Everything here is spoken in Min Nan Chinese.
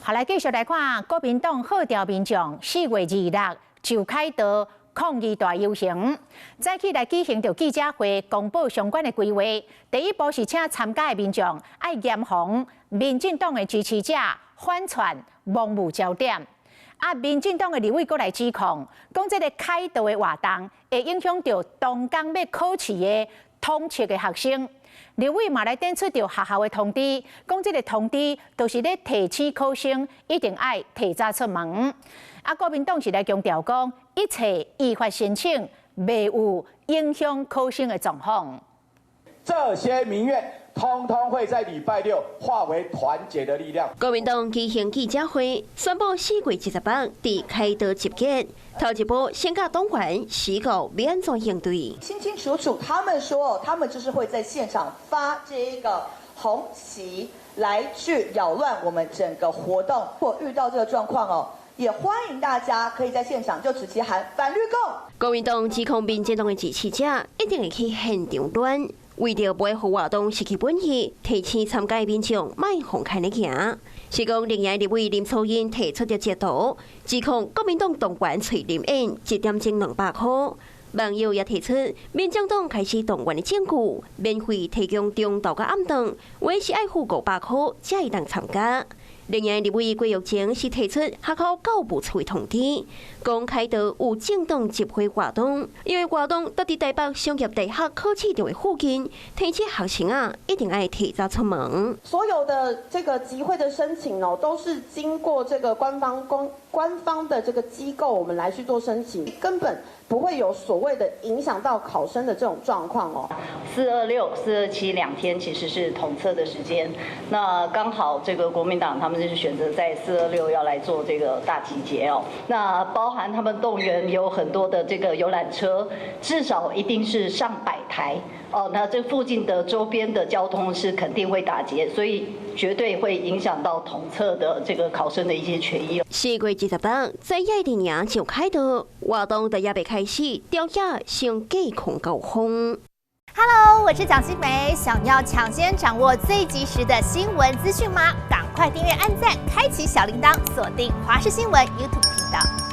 好，來繼續來看國民黨號召民眾4月26就凱道抗議大遊行，早起來舉行著記者會，公布相關的規劃。第一步是請參加的民眾愛嚴防民進黨的支持者反串罔誤焦點。啊，民進黨的立委閣來指控，講這个凱道的活動會影響著當工欲考試的統測的學生。立委嘛來點出著學校的通知，講這个通知就是咧提醒考生一定愛提早出門。啊，國民黨是來強調講，一切依法申請，袂有影響考生的狀況。這些民怨，通通會在禮拜六化為團結的力量。國民黨舉行記者會，宣布4月28佇凱道集結。頭一步先佮黨員宣告欲按怎應對。清清楚楚，他們說，他們就是會在現場發這一個紅旗，來去擾亂我們整個活動。或遇到這個狀況哦，也歡迎大家可以在現場就直接喊反綠共。國民黨指控民進黨的支持者一定會去現場亂。為著袂予活動失去本意，提醒參加民眾莫放開咧行。是講另外立委林楚茵提出的捷圖，指控國民黨動員揣林演一點鐘200塊。網友也提出，民進黨開始動員的證據，免費提供中晝佮暗頓，話是愛付500塊才會當參加。另外，立委郭玉晴是提出學校教務處通知，講凱道有政黨集會活動，因為活動佇佇台北商業大學考試場的附近，提醒學生啊一定愛提早出門。所有的這個集會的申請哦，都是經過這個官方公官方的這個機構，我們來去做申請，根本不會有所謂的影響到考生的這種狀況哦。 426、427兩天其實是統測的時間，那剛好這個國民黨他們就是選擇在四二六要來做這個大集結哦。那包含他們動員有很多的這個遊覽車，至少一定是上百台哦。那這附近的周邊的交通是肯定會打結，所以絕對會影響到統測的這個考生的一些權益。4月28，在野陣營就凱道活動，都猶未開始，朝野先隔空交鋒。 Hello，我是蔣新梅，想要搶先掌握最及時的新聞資訊嗎？趕快訂閱、按讚、開啟小鈴鐺，鎖定華視新聞 YouTube 頻道。